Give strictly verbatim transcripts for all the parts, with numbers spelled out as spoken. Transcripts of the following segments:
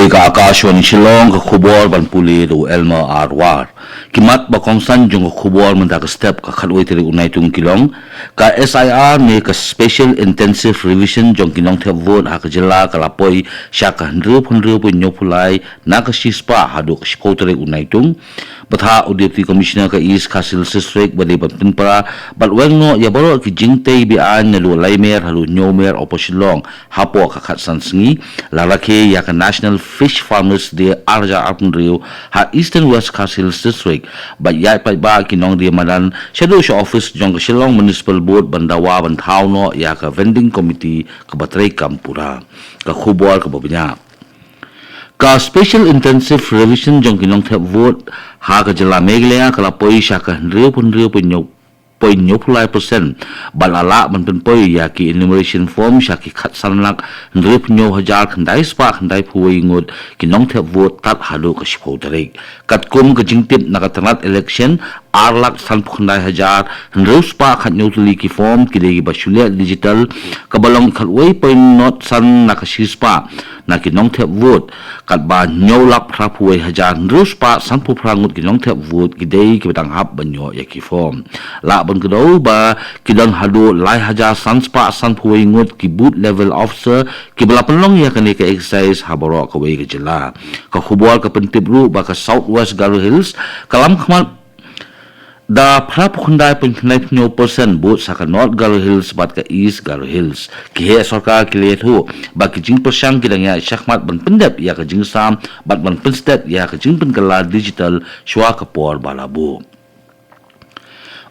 Ka Akashvani Shillong, ka khubor ban pule da u Elmer R War. Ki mat ba kongsan jong ka khubor mynta ka step, ka khatwei tarik u Naitung ki long: ka S I R ne ka Special Intensive Revision jong ki nongthep vote ha ka jylla ka la poi sha ka hynriew phew hynriew point hynñiew phew lai na ka shispah haduh ka shiphew tarik u Naitung. Bad ha u Deputy Commissioner ka East Khasi Hills District ba dei ban pynpra bad weng noh ïa baroh ki jingtei beaiñ naduh lai mer haduh hynñiew mer Upper Shillong hapoh ka khatsan sngi, la rakhe ïa ka National Fish Farmers Day ar hajar arphew hynriew ha Eastern West Khasi Hills District, bad ïaid paidbah ki nongdie madan shaduh sha office jong ka Shillong Municipal Board ban dawa ban thaw noh ïa ka vending committee kaba treikam pura. Ka khubor kaba bniah. Ka Special Intensive Revision jong ki nongthep vote ha ka jylla Meghalaya ka la poi sha ka hynriew phew hynriew point hynñiew phew lai percent, bad la lah ban pynpoi ïa ki enumeration form sha ki khatsan lak hynriew phew hynñiew hajar khyndai spah khyndai phew wei ngut ki nongthep vote tad haduh ka shiphew tarik. Katkum ka jingtip na ka tnat election, ar lak san phew khyndai hajar hynriew spah khathynñiew tylli ki form ki dei kiba shu leh digital, kaba long khatwei point nod san na ka shispah na ki nongthep vote, katba hynñiew lak phra phew wei hajar hynriew spah san phew phra ngut ki nongthep vote ki dei kiba dang hap ban ïoh ïa ki form. Lah ban kdew ba ki don haduh lai hajar san spah san phew wei ngut ki booth level officer kiba la pynlong ïa kane ka exercise ha baroh kawei ka jylla. Ka khubor ka pyntip ruh ba ka South West Garo Hills ka lam khmat da phra phew khyndai point khyndai phew hynñiew percent bud sa ka North Garo Hills bad ka East Garo Hills. Ki heh sorkar ki la ïathuh ba ki jingpyrshang ki dang ïaid shakhmat ban pyndep ïa ka jingsam bad ban pynstet ïa ka jingpynkylla digital shuwa ka por ba la buh.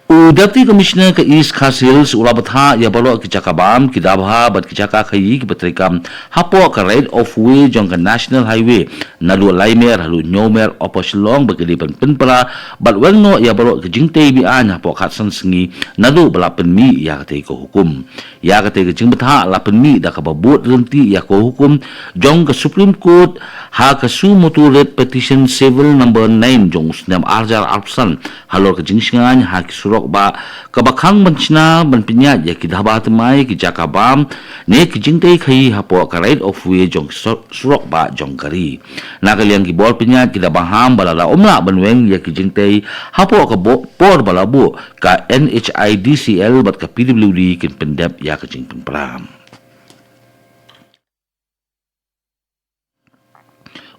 U Deputy Commissioner ka East Khasi Hills u la bthah ïa baroh ki jaka bam, ki dabha bad ki jaka khaïi kiba treikam hapoh ka right of way jong ka National Highway naduh lai mer haduh hynñiew mer Upper Shillong ba ki dei ban pynpra bad weng noh ïa baroh ki jingtei beaiñ hapoh khatsan sngi naduh ba la pynmih ïa katei ka hukum. Ïa katei ka jingbthah la pynmih da kaba bud ryntih ïa ka hukum jong ka Supreme Court ha ka suo motu writ petition civil number nine jong u snem ar hajar arphew san halor ka jingshngaiñ ha ki surok bah kaba khang ban shna ban pynïaid ïa ki dabha thymmai, ki jaka bam ne ki jingtei khaïi hapoh ka right of way jong ki sur-, surok bah jong ka ri. Na ka liang ki bor pynïaid ki da bangham ba lada ym lah ban weng ïa ki jingtei hapoh ka bo-, por ba la buh, ka N H I D C L bad ka P W D kin pyndep ïa ka jingpynpra.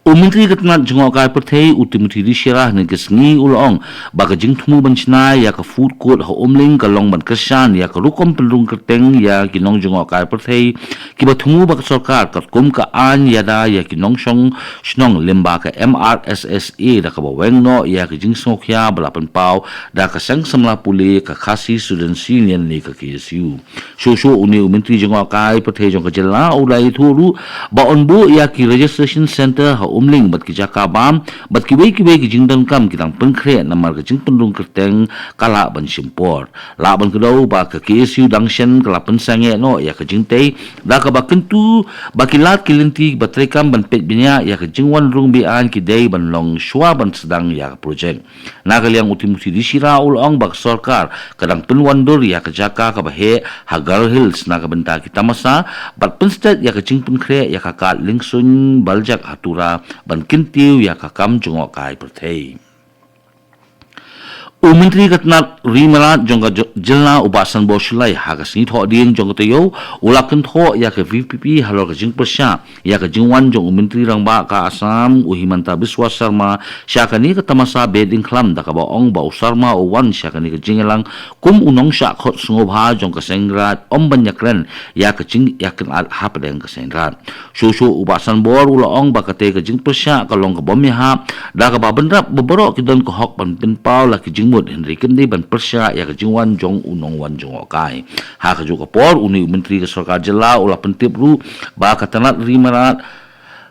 U Myntri ka tnat jngohkai pyrthei u Timothy D Shira hynne ka sngi u la ong ba ka jingthmu ban shna ïa ka food court ha Umling ka long ban kyrshan ïa ka rukom pynrung kyrteng ïa ki nongjngohkai pyrthei kiba thmu bad ka sorkar katkum ka aiñ ïada ïa ki nongshong shnong lyngba ka M R S S A da kaba weng noh ïa ka jingsngewkhia ba la pynpaw da ka seng samla pule ka Khasi Students Union ne ka K S U. Shuh shuh une u Myntri jngohkai pyrthei jong ka jylla u la ïathuh ruh ba yn buh ïa ki registration centre ha Umling bad ki jaka bam bad kiwei kiwei ki jingdonkam ki dang pynkhreh namar ka jingpynrung kyrteng ka lah ban shim por. Lah ban kdew ba ka K S U dang shen ka la pynsangeh noh ïa ka jingtei da kaba kyntu ba ki lad ki lynti ba treikam ban peit bniah ïa ka jingwan rung beaiñ ki dei ban long shuwa ban sdang ïa ka projek. Na ka liang u Timothy D Shira u la ong ba ka sorkar ka dang pynwandur ïa ka jaka kaba heh ha Garo Hills na ka bynta ki tamasa bad pynstet ïa ka jingpynkhreh ïa ka kad lyngsuiñ baljak ha Tura ban kyntiew ïa ka kam jngohkai pyrthei. U Myntri ka tnat ri mrad jong ka j-, jylla u Bah Sanbor Shullai ha ka sngi Thohdieng jong ka taïew u la kynthoh ïa ka V P P halor ka jingpyrshah ïa ka jingwan jong u Myntri Rangbah ka Assam u Himanta Biswa Sarma sha kane ka tamasa Behdeiñkhlam da kaba ong ba u Sarma u wan sha kane ka jingïalang kum u nongshah khot sngewbha jong ka seng raid ym ban ïakren ïa ka jingïakynad hapdeng ka seng raid. Shuh shuh u Bah Sanbor u la ong ba katei ka jingpyrshah ka long ka bym ïahap da kaba bynrap ba baroh ki don ka hok ban pynpaw la ki jingmut hynrei kim dei ban pyrshah ïa ka jingwan jong u nongwan jngohkai. Ha kajuh ka por une u Myntri ka sorkar jylla u la pyntip ruh ba ka tnat ri mrad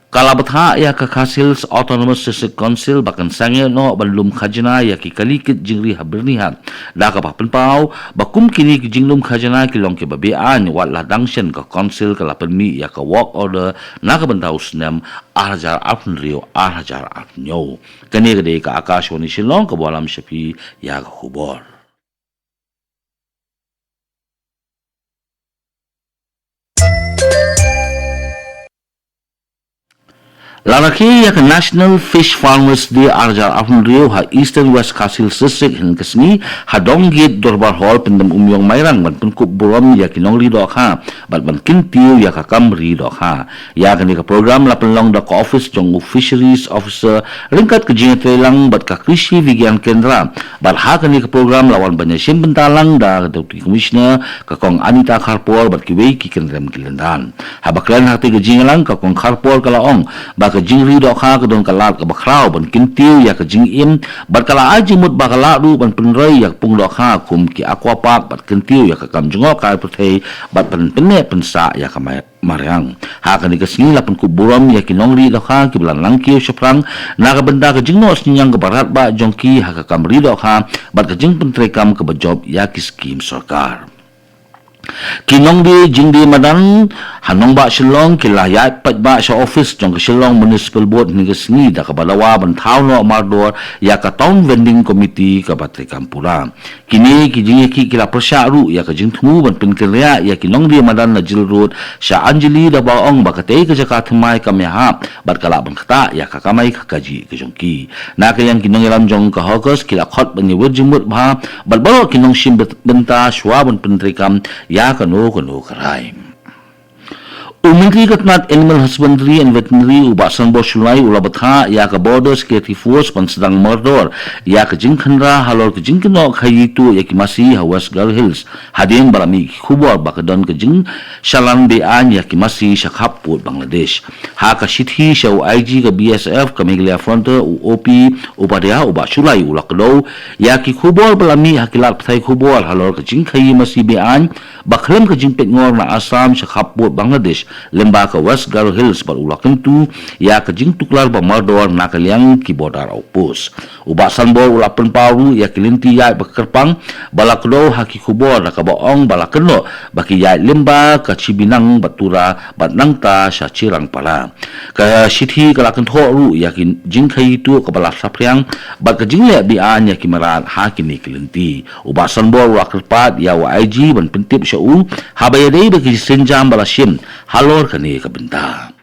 ka la bthah ïa ka Khasi Hills Autonomous District Council ba kan sangeh noh ban lum khajna ïa ki kali kit jingri ha Byrnihat da kaba pynpaw ba kum kine ki jinglum khajna ki long kiba beaiñ, wat la dang shen ka Council ka la pynmih ïa ka work order na ka bynta u snem ar hajar arphew hynriew ar hajar arphew hynñiew. Kane ka dei ka Akashvani Shillong kaba wallam sha phi ïa ka khubor. La rakhe ïa ka National Fish Farmers Day ar hajar arphew hynriew ha Eastern West Khasi Hills District hynne ka sngi ha Donggate Dorbar Hall, Pyndem Umïong, Mairang, ban pynkup burom ïa ki nongri dohkha bad ban kyntiew ïa ka kam ri dohkha. Ïa kane ka program la pynlong da ka office jong u Fisheries Officer ryngkat ka jingïatreilang bad ka Krishi Vigyan Kendra. Bad ha kane ka program la wan ban ïashim bynta lang da ka Deputy Commissioner, ka Kong Anita Kharpor, bad kiwei ki kynrem ki lyndan. Haba kren ha kata ka jingïalang, ka Kong Kharpor ka la ong ba ka jingri dohkha ka don ka lad kaba khraw ban kyntiew ïa ka jingim, bad ka la ai jingmut ba ka lah ruh ban pynroi ïa ka pung dohkha kum ki aqua park bad kyntiew ïa ka kam jngohkai pyrthei bad pyn pynneh pynsah ïa ka mai mariang. Ha kane ka sngi la pynkup burom ïa ki nongri dohkha kiba la nang kiew shaphrang na ka bynta ka jingnoh synñiang kaba radbah jong ki ha ka kam ri dohkha bad ka jingpyntreikam kaba jop ïa ki skim sorkar. Ki nongdie jingdie madan ha nongbah Shillong ki la ïaid paidbah sha office jong ka Shillong Municipal Board hynne ka sngi da kaba dawa ban thaw noh mardor ïa ka Town Vending Committee kaba treikam pura. Kine ki jingïakhih ki la pyrshah ruh ïa ka jingthmu ban pynkynriah ïa ki nongdie madan na Jail Road sha Anjali da ba ong ba katei ka jaka thymmai kam ïahap bad ka lah ban ktah ïa ka kamai ka kajih ka jong ki. Na ka liang ki nongïalam jong ka hawkers ki la khot ban ïawit jingmut bha bad baroh ki nongshim bynta shuwa ban pyntreikam ïa kano kano ka rai. U Myntri ka tnat Animal Husbandry and Veterinary, u Bah Sanbor Shullai, u la bthah ïa ka Border Security Force ban sdang mardor ïa ka jingkhynra halor ka jingkynnoh khaii tuh ïa ki masi ha West Garo Hills, hadien ba la mih ki khubor ba ka don ka jingshalan beaiñ ïa ki masi sha khappud Bangladesh. Ha ka shithi sha u I G ka B S F ka Meghalaya Frontier, u O P Upadhyay, u Bah Shullai u la kdew ïa ki khubor ba la mih ha ki lad pathai khubor halor ka jingkhaii masi beaiñ ba khlem ka jingpeitngor na Assam sha khappud Bangladesh lyngba ka West Garo Hills bad u la kyntu ïa ka jingtuklar ba mardor na ka liang ki border outpost. U Bah Sanbor u la pynpaw ruh ïa ki lynti ïaid ba kyrpang ba la kdew ha ki khubor da kaba ong ba la kynnoh ba ki ïaid lyngba ka Chibinang, Batura bad nangta sha Chirangpara. Ka shithi ka la kynthoh ruh ïa ki jingkhaii tuh kaba la saphriang bad ka jingleh beaiñ ïa ki mrad ha kine ki lynti. U Bah Sanbor u la kyrpad ïa u I G ban pyntip sha u haba ïadei bad ki synjam ba la shim halor kane ka bynta.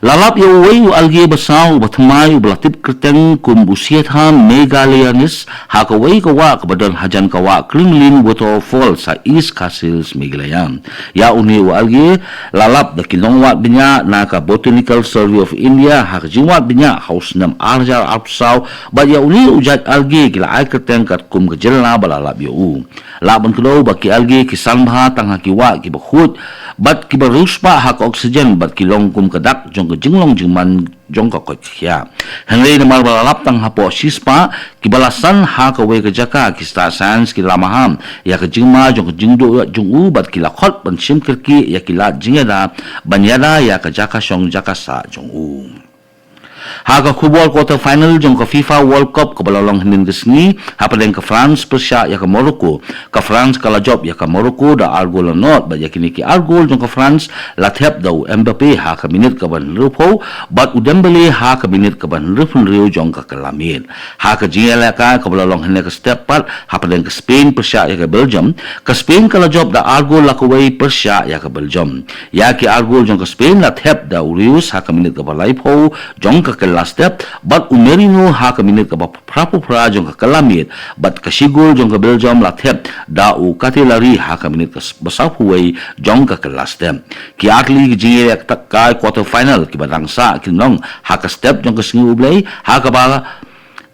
La lap ïa uwei u alge basaw uba thymmai uba la tip kyrteng kum u Siatham megaleianis ha kawei ka wah kaba don hajan ka wah Kringlin Waterfalls ha East Khasi Hills, Meghalaya. Ïa une u alge la lap da ki nongwad bniah na ka Botanical Survey of India ha ka jingwad bniah ha u snem ar hajar arphew saw bad ïa une u jait alge ki la ai kyrteng katkum ka jylla ba la lap ïa u. Lah ban kdew ba ki alge ki san bha tang ha ki wah kiba khuid bad kiba riewspah ha ka oxygen bad ki long kum ka dak jong ka jinglong jingman jong ka koit ka khiah. Hynrei namar ba la lap tang hapoh shispah kiba la san ha kawei ka jaka, ki star science ki la maham ïa ka jingma jong ka jingduh jong u bad ki la khot ban shim kyrkieh ïa ki lad jingïada ban ïada ïa ka jaka shong jaka sah jong u. Ha ka khubor quarter final jong ka FIFA World Cup kaba la long hynnin ka sngi hapdeng ka France pyrshah ïa ka Morocco, ka France ka la jop ïa ka Morocco da ar gol la nod bad ïa kine ki ar gol jong ka France la thep da u Mbappe ha ka minit kaba hynriewphew bad u Dembele ha ka minit kaba hynriewphew hynriew jong ka kylla miet. Ha ka jingïalehkai kaba la long hynne ka step pat hapdeng ka Spain pyrshah ïa ka Belgium, ka Spain ka la jop da ar gol la kawei pyrshah ïa ka Belgium. Ïa ki ar gol jong ka Spain la thep da u Reus ha ka minit kaba laiphew jong ka kylla step bad u Merino ha ka minit kaba phraphew phra jong ka kylla miet bad ka shi gol jong ka Belgium la thep da u Catelari ha ka minit kaba sawphew wei jong ka kylla step. Ki artylli ki jingïalehkai quarter final kiba dang sah kin long ha ka step jong ka Sngi U Blei ha kaba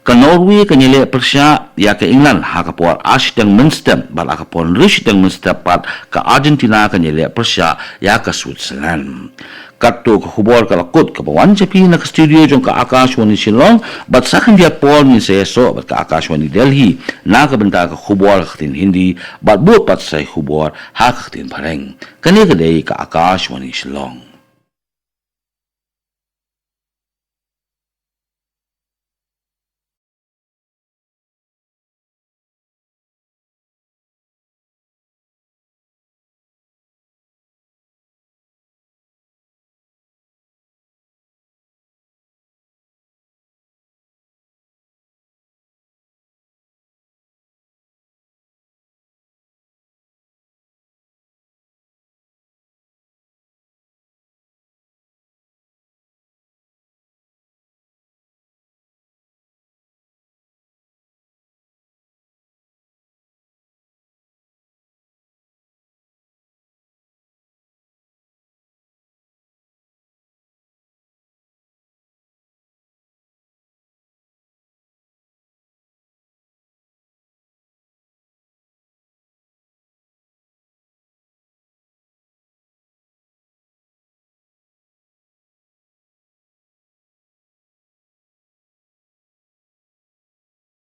ka Norway kan ïaleh pyrshah ïa ka England ha ka por ar shiteng mynstep bad ha ka por hynriew shiteng mynstep pat ka Argentina kan ïaleh pyrshah ïa ka Switzerland. Katto ka khubor ka la kut kaba wan sha phi na ka studio jong ka Akashvani Shillong bad sa khyndiat por ngin sa ïasoh bad ka Akashvani Delhi na ka bynta ka khubor ha ka ktien Hindi bad bud pat sa ïa ka khubor ha ka ktien Phareng. Kane ka dei ka Akashvani Shillong.